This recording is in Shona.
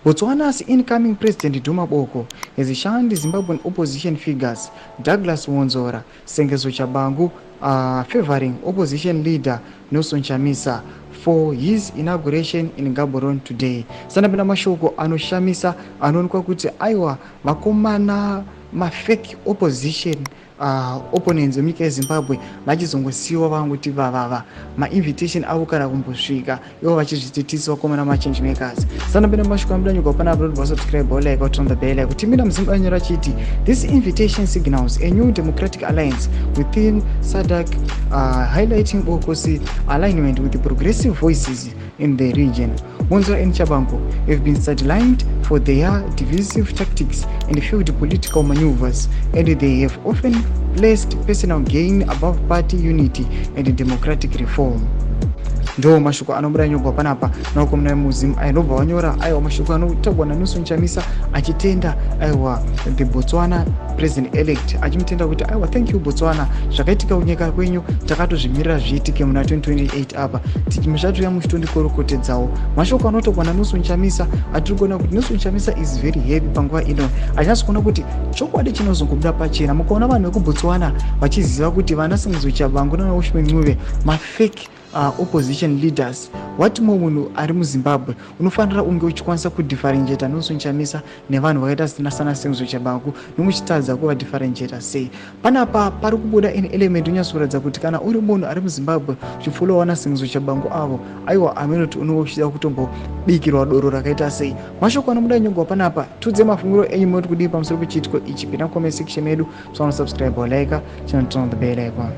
Botswana's incoming President Duma Boko has shunned Zimbabwean opposition figures Douglas Mwonzora, Sengezo Tshabangu, favoring opposition leader Nelson Chamisa for his inauguration in Gaborone today. Sanapinda mashoko anoshamisa anoonekwa kuti aiwa, vakomana mafake opposition opponents vemunyika yeZimbabwe vachizongosiyiwa vangoti vavava mainvitation avo kana kumbosvika ivo vachizvititisa vakomana machange makers. Sanapinda mashoko amudanyurwa panapa, kuti vasubscribe, like, turn the bell. Kuti mina muzimbabwe anyora achiti, "This invitation signals a new democratic alliance within SADC, highlighting Boko's alignment with the progressive voices in the region. Mwonzora and Tshabangu have been sidelined for their divisive tactics and failed political maneuvers, and they have often placed personal gain above party unity and democratic reform." Ndo mashoko anobuda nyorwa panapa nakomana muzimu ainobva wanyora. Aiwa, mashoko anotaurwa naNelson Chamisa achitenda, aiwa, the Botswana president elect, achimutenda kuti, "Aiwa, thank you Botswana, zvakaitika kunyika kwenyu takatozvimirira zviitike muna 2028 apa muchatuya muchitondikorokotedzawo." Mashoko anotaurwa naNelson Chamisa atiri kuona kuti Nelson Chamisa is very happy panguva ino, achinatso kuona kuti chokwadi chinozongobuda pachena. Mukaona vanhu vekuBotswana vachiziva kuti vana Sengezo Tshabangu nanaWelshman Ncube mafake opposition leaders, what more munhu ari muZimbabwe unofanira unge uchikwanisa kudifferentiata Nelson Chamisa nevanhu vakaita sana Sengezo Tshabangu, nomuchitadza kuvadifferentiata sei? Panapa pari kubuda an element unyatsokuratidza kuti kana uri munhu ari muZimbabwe uchipfuulawo naSengezo Tshabangu avo, aiwa, amenoti unenge uchida kutombobikirwa doro rakaita sei. Mashoko anobuda nyogwa panapa. Tudze mafungiro enyu, munoti kudii pamusoro pechiitiko ichi? Pinda comment section medu, so subscribe, like, channel, turn on the bell icon.